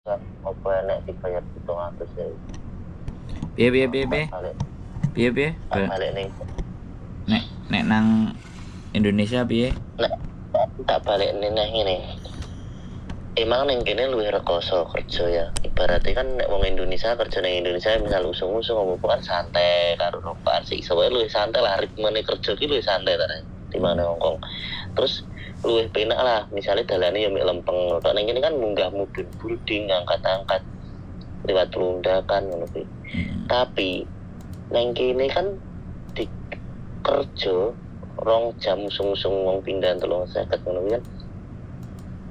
Apa enek dibayar 700.000. Piye piye piye piye? Piye piye? Balik ning nek nek nang Indonesia piye? Nek tak balik ning ngene. Emang ning kene luwih rekoso kerja ya. Ibaratnya kan nek wong Indonesia kerja ning Indonesia misal usung-usung apa kan santai karo rokokan sik iso wae luwih santai lah, ritmene kerja ki luwih santai ta timbang nang Hongkong. Terus luwih penak lah, misalnya dalane ya mek lempeng. Tok ning kene kan munggah mudhun building, ngangkat-angkat lewat lundakan ngono kuwi. Tapi nang kene kan di kerja 2 jam usung-usung wong pindahan 350 ngono kuwi kan.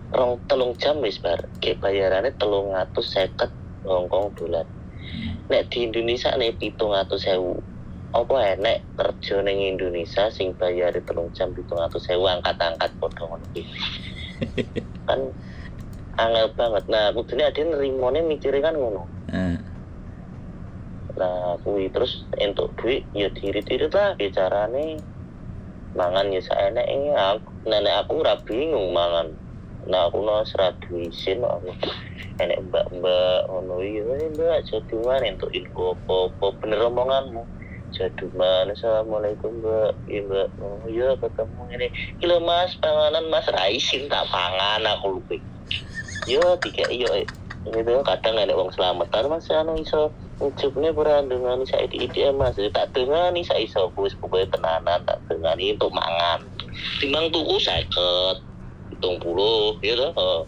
2-3 jam wis bar, ge bayarane 350 Hongkong dolar. Nek di Indonesia nek 700.000. Apa enek kerja ning Indonesia sing bayare 3 jam 700.000 angkat-angkat padha ngono kuwi. Kan angel banget. Nah, kudune ade nerimone mikire kan ngono. Nah, kuwi terus entuk duit ya diirit-irit lah bicarane. Mangan ya saeneke, aku nenek aku ora bingung mangan. Nah, aku no ora duwe isin aku. Enek mbak-mbak ngono iya, mbak jaduman entuk info apa-apa bener omonganmu. Jaduman, assalamualaikum mbak, iya mbak, oh iya ketemu ini, iki lho mas, panganan mas, ra isin tak pangan aku lupa. Yo tiga iyo, gitu kadang enek wong slametan mas, anu iso ujubne ora ndongani saiki-iki mas, tak dongani sak iso wis pokoke tenanan tak dongani entuk mangan. Timbang tuku 50, 70, ya toh.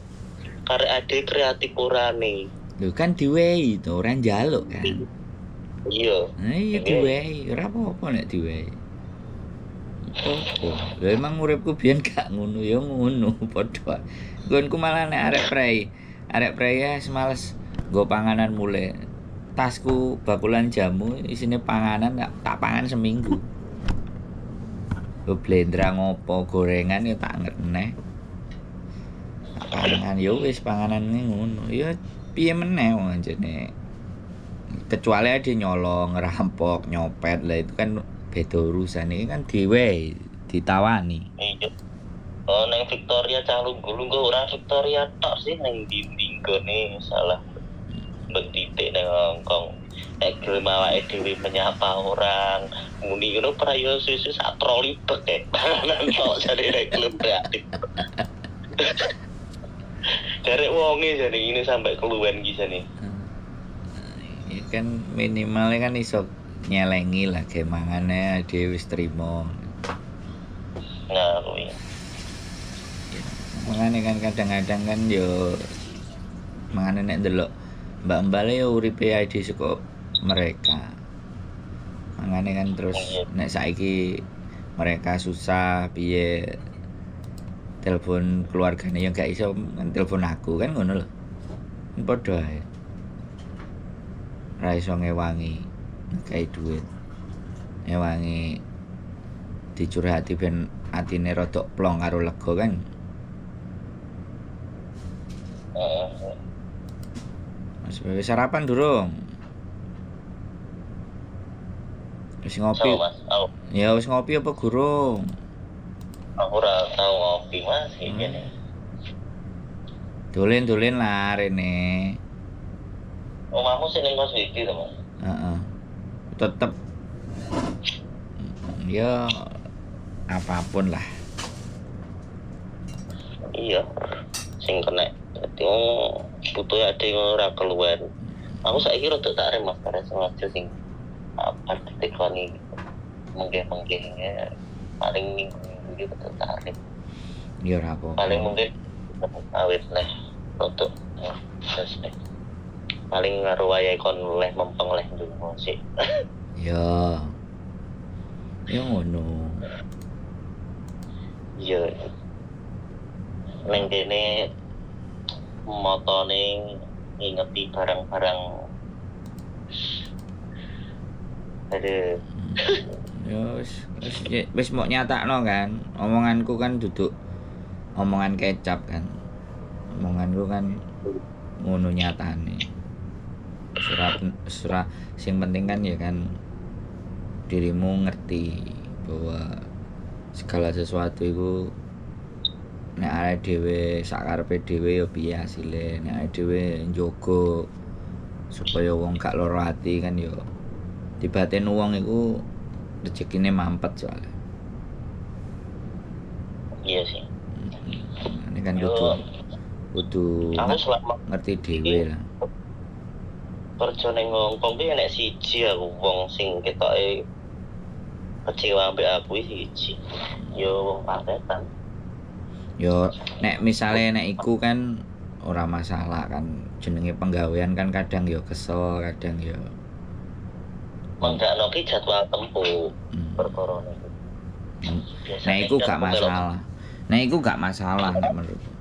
Karek ade kreatif orane. Lho kan diwehi to, ora njaluk kan. Iya. Nah, iya diwehi, ora apa-apa nek diwehi. Apa? Lha emang uripku biyen gak ngono ya ngono padha. Nggonku malah nek arek prei wis males nggo panganan mulih. Tasku bakulan jamu isine panganan tak pangan seminggu. Lho blendrang ngopo gorengan ya tak ngertene. Tak pangan ya wis panganane ngono. Ya piye meneh wong anjene. Kecuali ada nyolong, ngerampok, nyopet lah itu kan beda urusan. Ini kan diwehi, ditawani. Iya. Oh, neng Victoria cah lungguh-lungguh ora Victoria tok sih neng ndi-ndi nggone salah ben titik neng Hongkong. Nek gelem awake dhewe menyapa orang, muni ngono prayo susu sak troli bek e. Panganan tok jare nek gelem kreatif. Jarek wonge jane ngene sampai keluwen ki jane. Ya kan minimalnya kan iso nyelengi lah ge mangane dhewe wis trimo. Nah, kuwi. Mangane kan kadang-kadang kan yo mangane nek ndelok mbak-mbak yo uripe ID saka mereka. Mangane kan terus nek saiki mereka susah piye telepon keluargane yo gak iso telepon aku kan ngono lho. Padha ae. Ra iso ngewangi ngekei duit. Ngewangi dicurhati ben atine rodok plong karo lega kan. Mas wis sarapan durung? Wis ngopi? Mas, ya wis ngopi apa gurung? Aku ora tau ngopi Mas iki kene. Dolen-dolen lah rene. Omahku sing ning kos iki to, Mas. Heeh. Tetep ya apapun lah. Iya. Sing kena dadi wong butuh ade ora keluwen. Aku saiki rada tak rem Mas, karena sengaja sing apa ditekoni menggeh-menggeh paling minggu-minggu iki rada tak rem. Ya ora apa-apa. Paling mungkin awit neh rada terus neh. Paling ngaruh wayahe kon leh mempeng leh ndonga sik. Ya. Ya ngono. Iya. Neng kene motone ngingeti barang-barang. Aduh. Ya wis mok nyatakno kan. Omonganku kan duduk omongan kecap kan. Omonganku kan ngono nyatane. Surat sing penting kan ya kan dirimu ngerti bahwa segala sesuatu itu Nek arek dhewe sak karepe dhewe ya piye asile, nek arek dhewe njogo supaya wong gak lara ati kan ya dibatin wong iku rezekine mampet soalnya. Iya sih. Ini kan kudu aku selama ngerti dhewe lah. Kerja ning Hongkong ki enek siji aku wong sing ketoke kecewa ambek aku siji. Ya wong paketan. Yo nek misale nek iku kan ora masalah kan, jenenge penggawean kan kadang yo kesel, kadang yo menggakno ki jadwal tempuh perkara niku. Nek iku gak masalah. Nek iku gak masalah nek menurutku.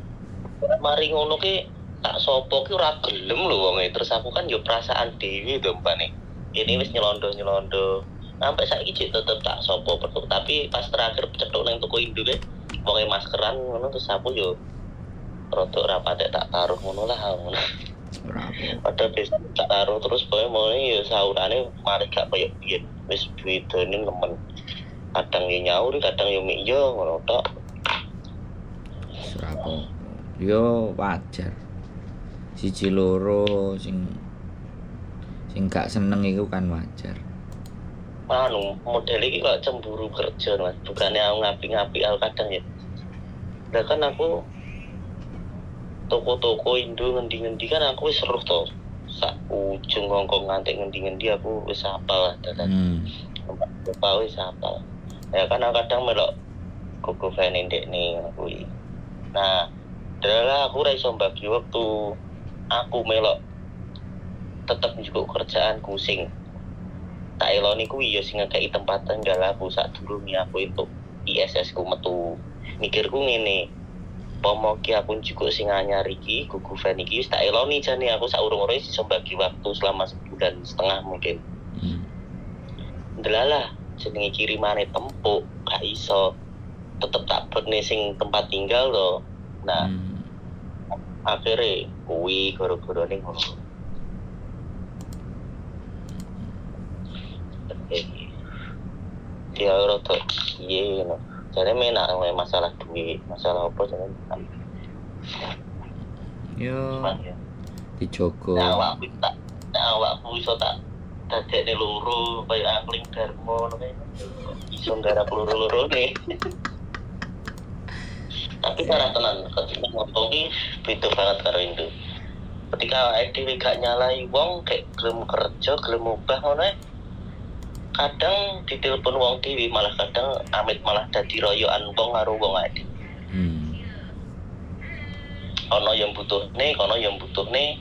Mari ngono ki tak sopo ki ora gelem lho wonge. Terus aku kan yo perasaan dhewe to mbane. Ini wis nyelondo-nyelondo. Sampai saiki jek tetep tak sopo pertuk, tapi pas terakhir cethuk nang toko Indo ke wonge maskeran ngono terus aku yo rodok ra patek tak taruh ngono lah ngono. Ora apa. Padha wis tak taruh terus pokoke mau yo saurane mari gak koyo biyen. Wis bedane nemen. Kadang yo nyauri, kadang yo mik yo ngono tok. Ora apa. Yo wajar. Siji loro sing gak seneng iku kan wajar. Anu, model iki kok cemburu kerja, Mas. Bukannya aku ngapi-ngapi aku kadang ya. Lah kan aku toko-toko Indo ngendi-ngendi kan aku wis seruh to. Sak ujung Hongkong nganti ngendi-ngendi aku wis hafal lah dalan. Tempat wis hafal. Ya kan aku kadang melok gogo fan ndekne ngono kuwi. Nah, dalah aku ora iso mbagi wektu. Aku melok tetep njukuk kerjaanku sing tak eloni kuwi ya sing ngekeki tempat tinggal aku sadurunge aku entuk ISS ku metu. Mikirku ngene, pomo ki aku njukuk sing anyar iki, gugu fan iki wis tak eloni jane aku saurung-urunge iso bagi waktu selama sebulan setengah mungkin. Ndelalah jenenge kirimane tempuk, gak iso. Tetep tak berne sing tempat tinggal to. Nah, akhire kuwi gara-garane ngono. Dia rada piye ngono. Jane menak masalah duit, masalah apa jane. Yo. Dijogo. Nah, awakku iso tak dadekne loro kaya angling Darmo ngono kae. Iso nggarap loro-lorone. Tapi parah tenan, ketika ngomong iki beda banget karo Indo. Ketika awake dhewe gak nyalai wong, kayak gelem kerja, gelem obah ngono ae. Kadang ditelepon wong dhewe malah kadang amit malah dadi royokan wong karo wong ae. Ono yang butuhne, kono yang butuhne.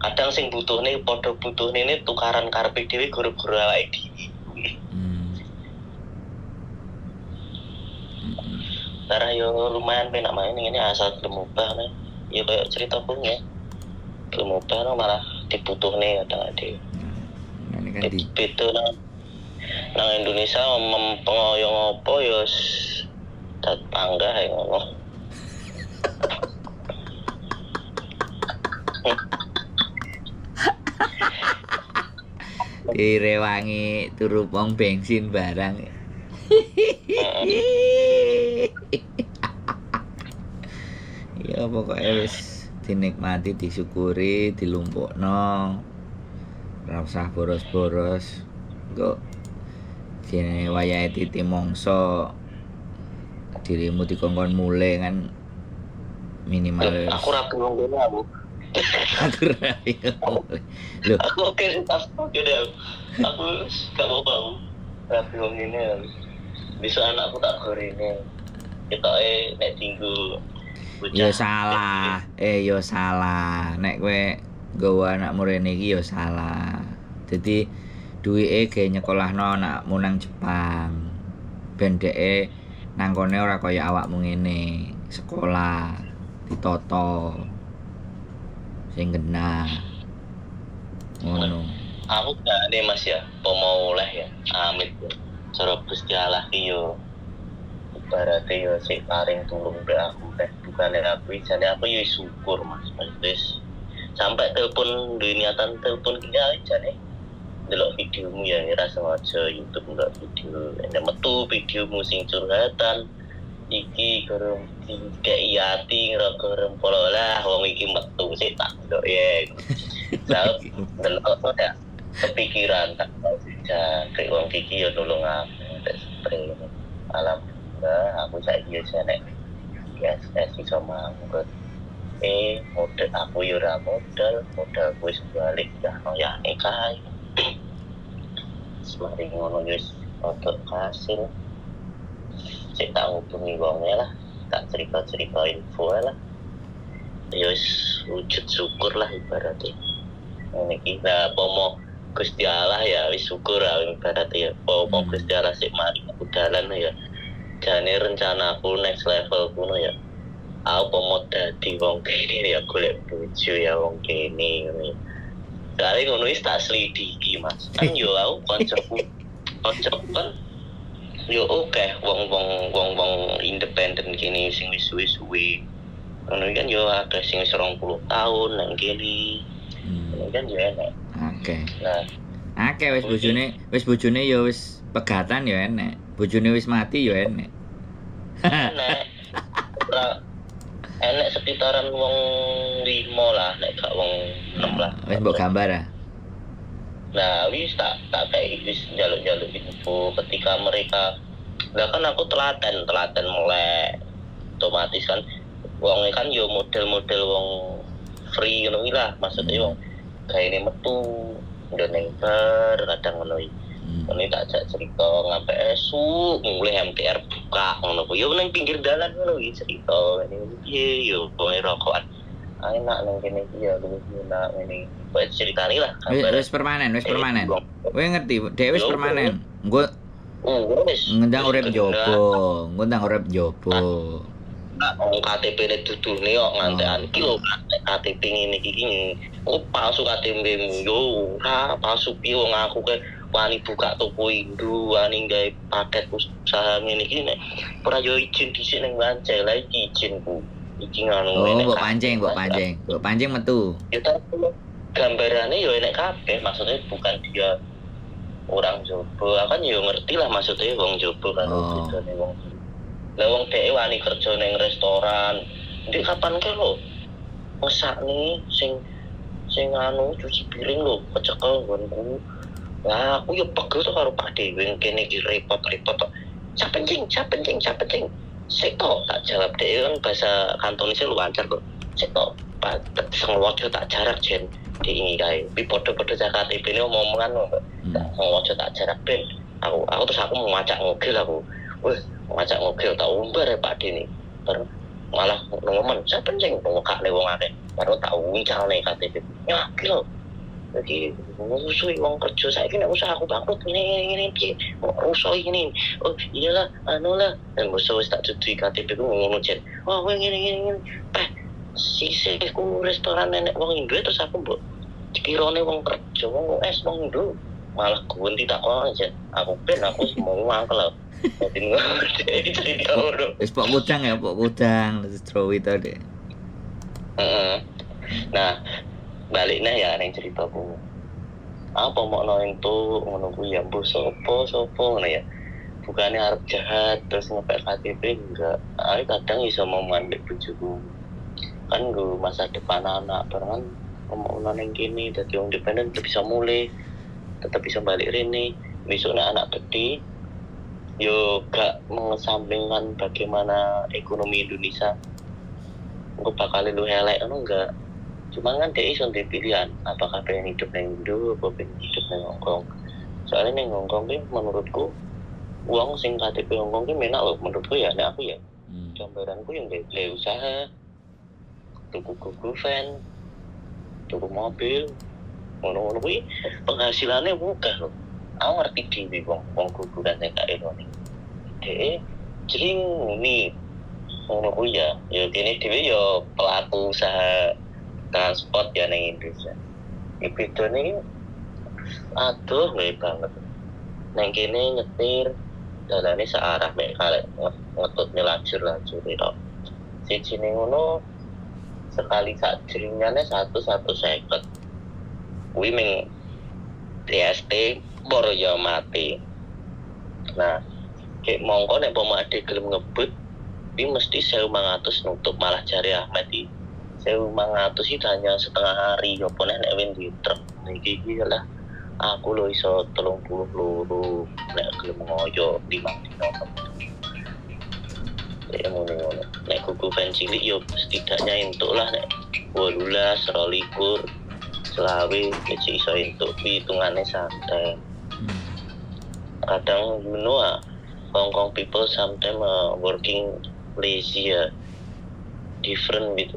Kadang sing butuhne padha butuhne ne tukaran karepe dhewe gara-gara awake dhewe. Karena yo lumayan penak main ini asal gelem obah nih. Ya kayak ceritaku ya. Gelem obah no malah dibutuhne kadang ade. Ini kan di beda nang Indonesia mempeng yo apa ya tetangga ya ngono. Direwangi turu pom bensin barang. Ya pokoknya wis dinikmati, disyukuri, dilumpukno. Ora usah boros-boros. Engko dene wayahe titi mongso dirimu dikongkon mule kan minimal. Aku ra wong kene aku. Aku ra mulih. Lho, aku oke aku kene aku. Aku gak apa-apa aku. Ra wong kene aku. Besok anakku tak gorene. Ketoke nek dinggo bocah. Ya salah. Ya salah. Nek kowe nggawa anakmu rene iki ya salah. Dadi duwike gawe nyekolahno anakmu nang Jepang. Ben dheke nang kone ora kaya awakmu ngene, sekolah ditata sing genah. Ngono. Aku gak Mas ya, pomo oleh ya. Amit. Cara Gusti Allah ki yo ibarate yo sik paring tulung mbek aku nek bukane aku jane aku yo syukur Mas. Wis sampai telepon duwe niatan telepon ki jane ndelok videomu ya ora sengaja YouTube ndelok video nek metu videomu sing curhatan Iki gurung dikei ati ngroko rempolo lah wong iki metu sik tak ndok ye. Lah delok ya kepikiran tak jangkrik wong iki ya nulung aku tek spray. Alhamdulillah aku saiki yo nek ISS iso manggut. Modal aku yo ora modal, modal wis balik ya ya kae. Semari ngono wis untuk hasil. Sik tak ngubungi wonge lah, tak cerita-cerita info lah. Ya wis wujud syukur lah ibaratnya. Ngene iki lah pomo Gusti Allah ya wis syukur lah ibaratnya ya. Pomo Gusti Allah sik mari udalan ya. Jane rencanaku next level kuno ya. Aku pomo dadi wong kene ya golek bojo ya wong kene ngene. Kali ngono wis tak selidiki Mas. Kan yo aku koncoku kan yo oke wong-wong independen kene sing wis suwe-suwe. Ngono kan yo akeh sing wis 20 tahun nang kene. Ngono kan yo enek. Akeh. Nah, akeh wis bojone yo wis pegatan yo enek. Bojone wis mati yo enek. Enek. Enek sekitaran wong 5 lah, nek gak wong 6 lah. Wis mbok gambar ah. Nah, wis tak kayak wis njaluk-njaluk info ketika mereka lah kan aku telaten mulai otomatis kan wonge kan yo model-model wong free ngono kuwi lah, maksudnya wong gaene metu ndo ning bar kadang ngono iki. Ngono tak ajak cerita ngampe esuk mulai MTR buka ngono kuwi yo ning pinggir dalan ngono iki cerita ngene piye yo wonge rokokan. Enak nang kene iki ya luwih enak ngene. Wis ceritane lah. Wis permanen, wis permanen. Kowe ngerti, dhek wis permanen. Engko ngendang urip njobo, ngundang urip njobo. Wong KTP-ne duduhne kok ngantekan iki lho KTP ngene iki. Oh palsu KTP-mu yo, ora palsu piye wong aku ke wani buka toko Indo, wani gawe paket usaha ngene iki nek ora yo izin dhisik ning Wancel, lha iki izinku. Iki ngono. Oh, mbok pancing, mbok pancing. Mbok pancing metu. Ya tapi gambarannya yo enek kabeh, maksudnya bukan dia orang jobo, kan yo ngerti lah maksudnya wong jobo kan bedane wong. Lah wong dhek wani kerja ning restoran. Ndek kapan ke lho? Mesakne sing anu cuci piring lho, kecekel nggonku. Lah aku yo pegel to karo Pak Dewi kene iki repot-repot tok. Capencing. Sik tok tak jawab dhek kan bahasa Kantonisnya lancar kok. Sik tok Pak sengaja tak jarak jen diingi kae. Pi padha-padha cah KTP-ne omong-omongan kok. Sengaja tak jarak ben. Aku terus aku mau ngajak ngogel aku. Wih, ngajak ngogel tak umbar ya Pak Dini. Baru malah ngomong, saya pencing ngekakne wong akeh. Baru tak uncalne KTP. Nyah iki lho. Iki ngusuhi wong kerja saiki nek usaha aku bangkrut ngene piye. Kok rusuh ngene. Oh iyalah anu lah. Nek musuh wis tak duduhi KTP ku ngono jen. Wah kowe ngene. Peh sisihku restoran nenek wong Indo terus aku mbok dikirone wong kerja wong US wong Indo. Malah genti tak kono jen. Aku ben aku semua mangkel. Wis pok kudang ya, pok kudang terus throw it tadi. Heeh. Nah, baliknya ya ning ceritaku. Apa mau entuk ngono kuwi ya mbuh sapa ngono ya. Bukannya arep jahat terus ngepek KTP enggak. Aku kadang iso momongan mbek bojoku. Kan nggo masa depan anak barengan ngomongno ning kene dadi wong independen tetep bisa mulih, tetep bisa balik rene. Besok nek anak gede yo gak mengesampingkan bagaimana ekonomi Indonesia engko bakal luwih elek ngono enggak. Cuma kan dhek iso ndek pilihan apakah pengen hidup nang Indo apa pengen hidup nang Hongkong. Soalnya nang Hongkong ki menurutku uang sing KTP Hongkong ki menak lho menurutku ya nek aku ya. Gambaranku yang ndek usaha tuku Google van, tuku mobil, ngono-ngono kuwi penghasilannya akeh lho. Aku ngerti dhewe wong guguran sing tak eloni. Dhek jering muni ngono kuwi ya. Ya kene dhewe ya pelaku usaha transport ya ning Indonesia. Iki bedane aduh nggih banget. Nang kene nyetir dalane searah mek kalek ngetutne lajur-lajur tok. Sijine ngono sekali sak jeringane 150. Kuwi ming TST boro ya mati. Nah, kayak mongko nek pomo ade gelem ngebut Ini mesti 1.500 nutup malah jare Ahmad iki. 1.500 iki hanya setengah hari apa nek nek win di truk iki iki lah aku lho iso 32 nek gelem ngoyo 5 dino. Ya ngono-ngono. Nek kuku van cilik yo setidaknya entuk lah nek 18, 22, selawe wis iso entuk hitungane santai. Kadang you know ah, Hong Kong people sometimes working lazy ya, different with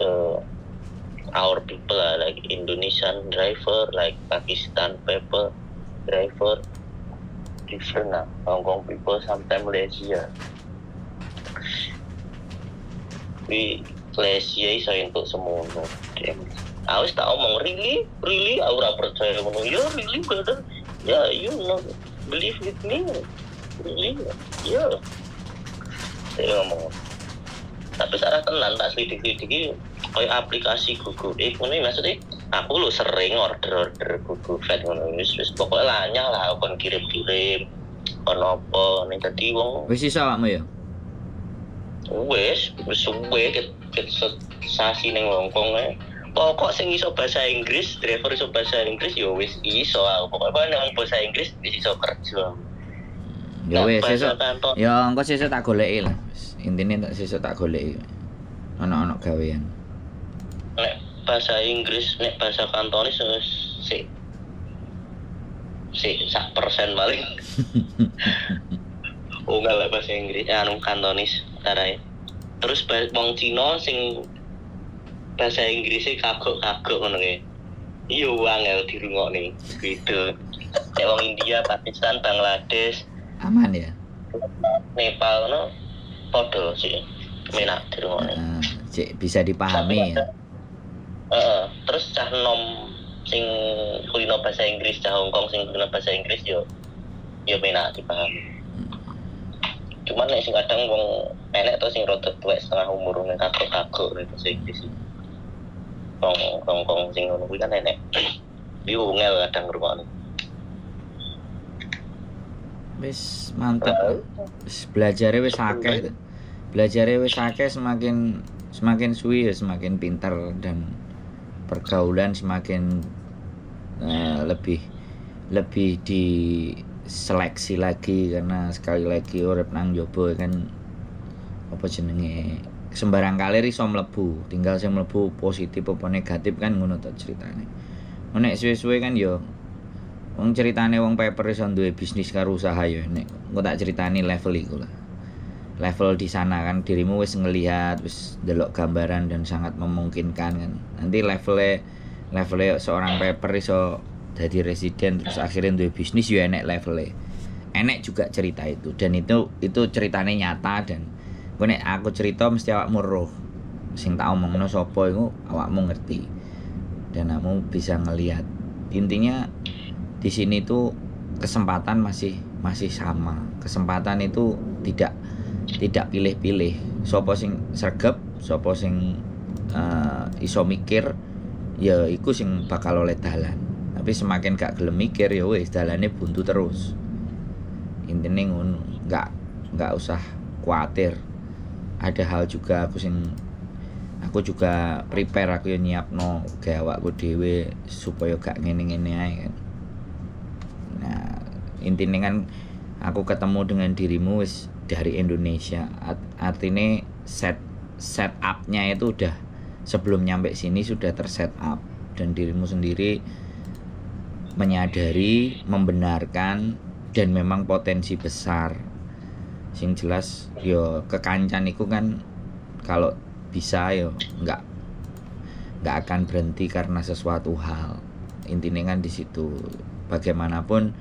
our people like Indonesian driver, like Pakistan people driver, different lah. Hong Kong people sometimes lazy ya. We lazy ya iso entuk semono. Aku wis tak omong really, really aku ora percaya ngono. Ya really brother. Ya you know believe with me. Really? Ya. Saya ngomong. Tapi secara tenan tak selidik-selidiki koyo aplikasi Google ngono maksudnya aku lho sering order-order Google Flight ngono wis wis pokoke lanyah lah kon kirim-kirim kon apa ning dadi wong Wis iso awakmu ya? Wis wis suwe ket sasi ning Hongkong ae. Pokok sing iso bahasa Inggris, driver iso bahasa Inggris ya wis iso aku. Pokoke nek wong bahasa Inggris wis iso kerja. Ya wis sesuk. Ya engko sesuk tak goleki lah. Wis intine tak sesuk tak goleki. Ana-ana gawean. Nek bahasa Inggris, nek bahasa Kantonis wis sik sik 1% paling. Oh enggak lah bahasa Inggris, anu Kantonis tarae. Terus wong Cina sing bahasa Inggrisnya kagok-kagok ngono kae. Iya angel dirungokne gitu. Nek wong India, Pakistan, Bangladesh aman ya. Nepal no padha sih menak dirungokne. Cek bisa dipahami ya. Terus cah nom sing kulino bahasa Inggris, cah Hongkong sing kulino bahasa Inggris yo yo menak dipahami. Cuman nek sing kadang wong enek to sing rada tuwek setengah umur nek kagok-kagok nek bahasa Inggris. Wong Hongkong sing ngono kuwi kan enek. Iki ungel kadang ngrungokne. Wis mantap. Wis belajare wis akeh. Belajare wis akeh semakin semakin suwi ya semakin pintar dan pergaulan semakin lebih lebih diseleksi lagi karena sekali lagi urip nang njaba kan apa jenenge sembarang kalir iso mlebu, tinggal sing mlebu positif apa negatif kan ngono to ceritane. Nek suwe-suwe kan yo wong ceritane wong paper iso duwe bisnis karo usaha ya nek engko tak ceritani level iku lah. Level di sana kan dirimu wis ngelihat, wis delok gambaran dan sangat memungkinkan kan. Nanti levelnya levelnya seorang paper iso dadi residen terus akhirnya duwe bisnis ya enek levelnya. Enek juga cerita itu dan itu ceritane nyata dan engko nek aku cerita mesti awakmu roh. Sing tak omongno sapa iku awakmu ngerti. Dan kamu bisa ngelihat. Intinya di sini tuh kesempatan masih masih sama. Kesempatan itu tidak tidak pilih-pilih. Sopo sing sregep, sopo sing iso mikir, ya iku sing bakal oleh dalan. Tapi semakin gak gelem mikir ya wis dalane buntu terus. Intine ngono, nggak usah kuatir. Ada hal juga aku juga prepare, aku yo nyiapno gawe awakku dhewe supaya gak ngene-ngene ae kan. Nah, intinya kan aku ketemu dengan dirimu wis dari Indonesia. Artinya set set up-nya itu udah sebelum nyampe sini sudah terset up dan dirimu sendiri menyadari, membenarkan dan memang potensi besar. Sing jelas yo kekancan iku kan kalau bisa yo nggak akan berhenti karena sesuatu hal. Intinya kan di situ. Bagaimanapun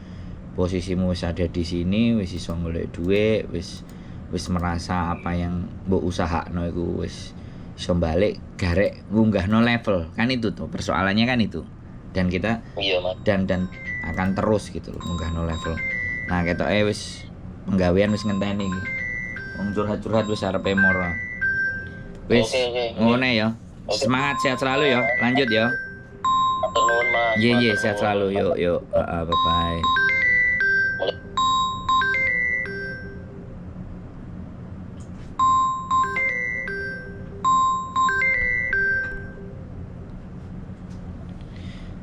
posisimu wis ada di sini, wis iso golek dhuwit, wis wis merasa apa yang mbok usahakno iku wis iso balik garek ngunggahno level. Kan itu tuh persoalannya kan itu. Dan kita Iya, Mas. dan akan terus gitu loh ngunggahno level. Nah, ketoke wis penggawean wis ngenteni iki. Wong curhat-curhat wis arepe moro. Wis Oke. ngono ya. Oke. Semangat, sehat selalu ya. Lanjut ya. Matur nuwun, Mas. Iya, iya, Matur sehat nuwun. selalu. Yuk, yuk. Heeh, bye bye.